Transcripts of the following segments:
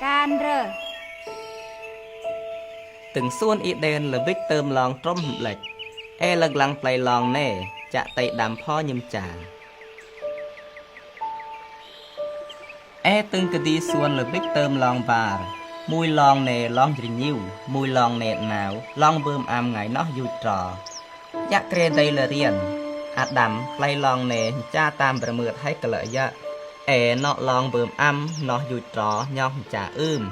កានរើ ទឹងសួនអ៊ីដេនលវិចเติមឡងត្រំលិចអេលក្លាំងប្លៃឡងណេចាក់តៃដាំផញឹមចាអេទឹងកឌីសួនលវិចเติមឡងបារមួយឡងណេឡងជ្រញីវមួយឡងណេណាវឡងវើមអាំងៃណោះយូចត្រយ៉ាក់ក្រេដីលរៀនអាដាំប្លៃឡងណេចាតាមប្រមើតហើយកលយ៉ាអេណោឡងវើមអាំណោះយូចត្រញោះចាអឺម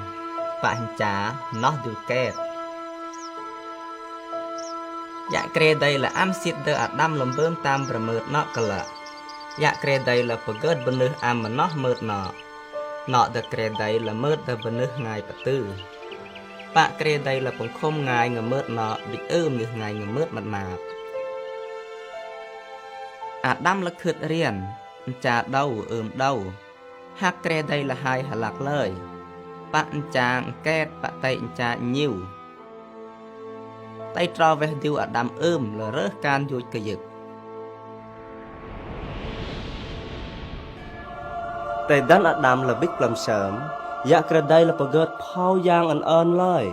បហចាណោះយូកេតយ៉ាក់ក្រេដីលអាំស៊ីតដឺអាដាំលំវើមតាមប្រមើតណោកលយ៉ាក់ក្រេដីលពកើតបនឹះអាំមណោះមើតណោណោដក្រេដីលមើតដបនឹះងាយបទឺបាក់ក្រេដីលពងខុំងាយងមើតណោបិអឺមនេះងាយងមើតមិនម៉ាបអាដាំលខឹតរៀនចាដៅអឺមដៅហាក់ក្រេដីលហាយហលាក់លើយបាក់ចាងកែតបតៃចាញីវតៃត្រវេះឌីវអាដាំអឺមលរើសកានយូចកយឹក តែដានអាដាមលវិចក្លំសើមយ៉ាក្រដៃលពកើតផោយ៉ាងអនអនឡើយ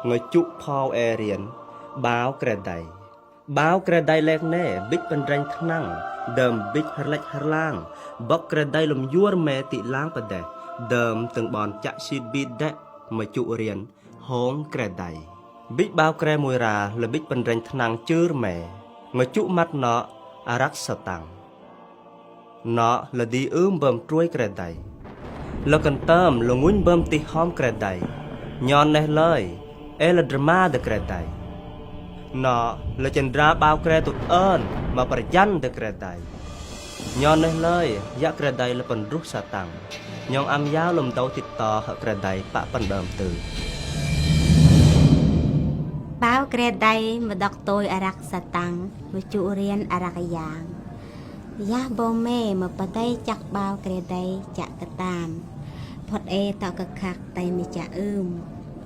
ងជុផោអេរៀនបាវក្រដៃបាវក្រដៃលេកណែបិចបណ្រែងថ្នាំងដើមបិចហរលិចហរឡាងបកក្រដៃលំយួរមេទីឡាងបដេះដើមទាំងបនចាក់ស៊ីតប៊ីដេមកជុរៀនហងក្រដៃបិចបាវក្រែមួយរាលបិចបណ្រែងថ្នាំងជឿរមេមកជុម៉ាត់ណអរក្សតាំងណលឌីអឺមបើមត្រួយក្រដៃលកន្តើមលងុញបើមទីហោមក្រដៃញននេះឡើយអេលដ្រម៉ាដក្រដៃណលចន្ទ្រាបាវក្រែទុតអឿនមកប្រយ័នដក្រដៃញននេះឡើយយ៉ាក្រដៃលបនរុះសាតាំងញងអាំយ៉ាវលំដៅទីតហក្រដៃបបណ្ដើមទឺ បាវក្រដៃមកដកតយអរក្សតាំងមកជុរៀនអរកយ៉ាងយ៉ាបូមេមកបដៃចាក់បាវក្រដៃចាក់កតាមផុតអេតកខាក់តៃមិចាអឺម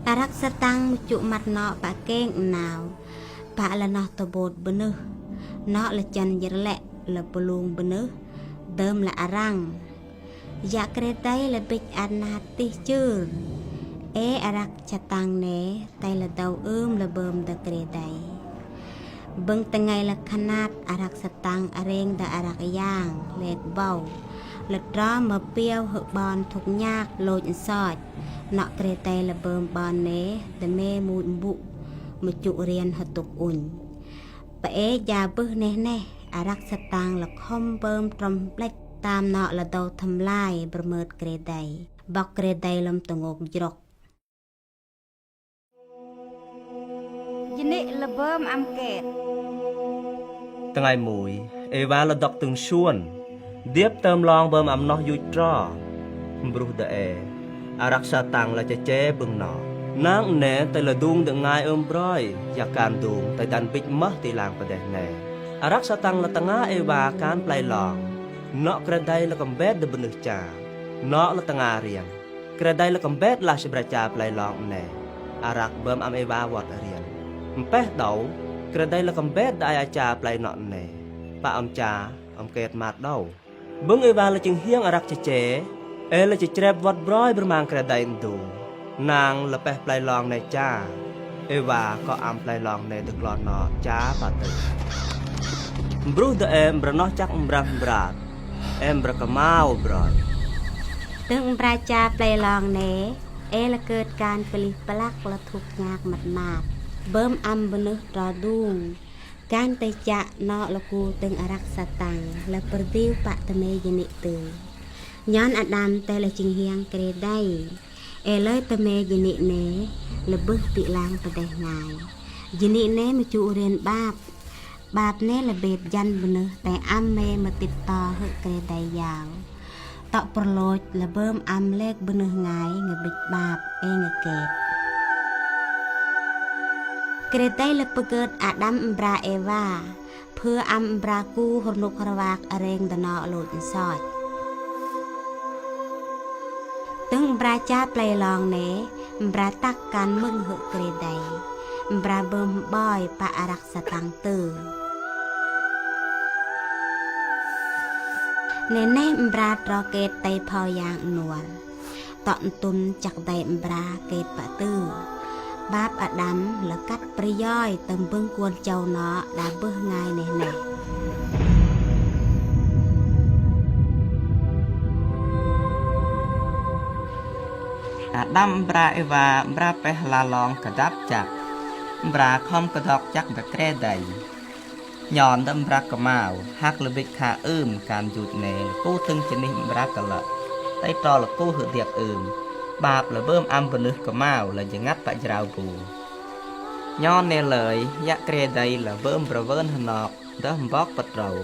អរក្សតាំងមកជុម៉ាត់ណបាកេងណាវបាលណោះតបូតបនឹះណលច័ន្ទយរលែលបលូងបនឹះដើមលអរាំងយ៉ាក្រដៃលបិចអាណាទិជឿអេអរក្សតាំងណេតៃលដៅអឺមលបើមដក្រដៃបឹងតងៃលខណាតអរក្សតាំងអរេងដអរកយ៉ាងលេតបោលត្រមកពៀវហឹបនធុកញាកលោចអសចណក់ក្រេតៃលបើមបនណេតមេមួយបុមកជុរៀនហតុកអ៊ុញបអេយ៉ាបឹសណេះណេះអរក្សតាំងលខំបើមត្រំផ្លិចតាមណក់លដោທຳឡាយប្រមើតក្រេតៃបកក្រេតៃលំតងោកជ្រក យនិលបើមអាំកេត ថ្ងៃមួយអេវ៉ាលដកទឹងសួនដៀបเติមឡងបើមអំណោះយូចត្រប្រុសដអេអរក្សាតាំងលចចេបឹងណណាងណែតៃលឌូងដងាយអឹមប្រយយ៉ាកានឌូងតៃដានបិចម៉ាស់ទីឡាងបដេះណែអរក្សាតាំងលតងាអេវ៉ាកានប្លៃឡងណកក្រដៃលកំបេតដបនឹះចាណកលតងារៀងក្រដៃលកំបេតឡាសប្រចាប្លៃឡងណែអរកបើមអំអេវ៉ាវត្តរៀនអំបេះដៅក្រដៃលកំបេតដៃអាចាប្លៃណណែបាអំចាអំកេតម៉ាត់ដៅបឹងអេវ៉ាលជាងហៀងអរកចេចេអេលជាច្រេបវត្តប្រយប្រមាងក្រដៃឌូណាងលបេះប្លៃឡងណែចាអេវ៉ាក៏អាំប្លៃឡងណែទៅក្លណចាបាទៅប្រុសដអេមប្រណោះចាក់អំរាស់អំរាតអេមប្រកម៉ៅប្រយ ទឹងប្រាចាប្លៃឡងណែអេលកើតការពលិះប្លាក់លធុកញាកម៉ាត់ម៉ាតបើមអាំបនឹះត្រឌូងកានតៃចាក់ណលគូទឹងអរក្សតាំងលប្រឌីវបតមេយនិទឺញនអាដាមតេលជាងហៀងក្រេដៃអេលើតមេយនិណេលបឹះទីឡាងបដេះងាយយនិណេមជុរៀនបាបបាបណេលបេតយ៉ាន់បនឹះតែអាំមេមកតិតតហឹក្រេដៃយ៉ាវតក់ប្រលោចលបើមអាំលេកបនឹះងាយងបិចបាបអេងកេតក្រេតៃលពកើតអាដាមអម្រាអេវ៉ាភឿអាំអម្រាគូហរនុករវាកអរេងដណលោចសចទឹងអម្រាចាប្លៃឡងណេអម្រាតាក់កាន់មឹងហឹក្រេតៃអម្រាបើមបយបអរក្សតាំងទឺណេណេអម្រាត្រកេតតៃផោយ៉ាងនួល តអន្ទុនចាក់ដៃអំប្រាកេតបទឺបាបអាដាមលកាត់ប្រយោយតំពឹងគួនចៅណដែលបឹសងាយនេះណែ អាដាមប្រាអេវ៉ាប្រាបេះឡាឡងកដាប់ចាក់ប្រាខំកដកចាក់បក្រែដៃញ៉នដំប្រាកម៉ាវហាក់លបិចខាអឺមកានយូចណែលគូទឹងជនេះប្រាកលៈតៃតលគូហឺទៀកអឺមបាបលបើមអំពនឹះកម៉ាវលចងាត់បច្រាវពូញ៉នណែលើយយ៉ាក់ក្រែដៃលបើមប្រវើនហណកដះបកបត្រូវ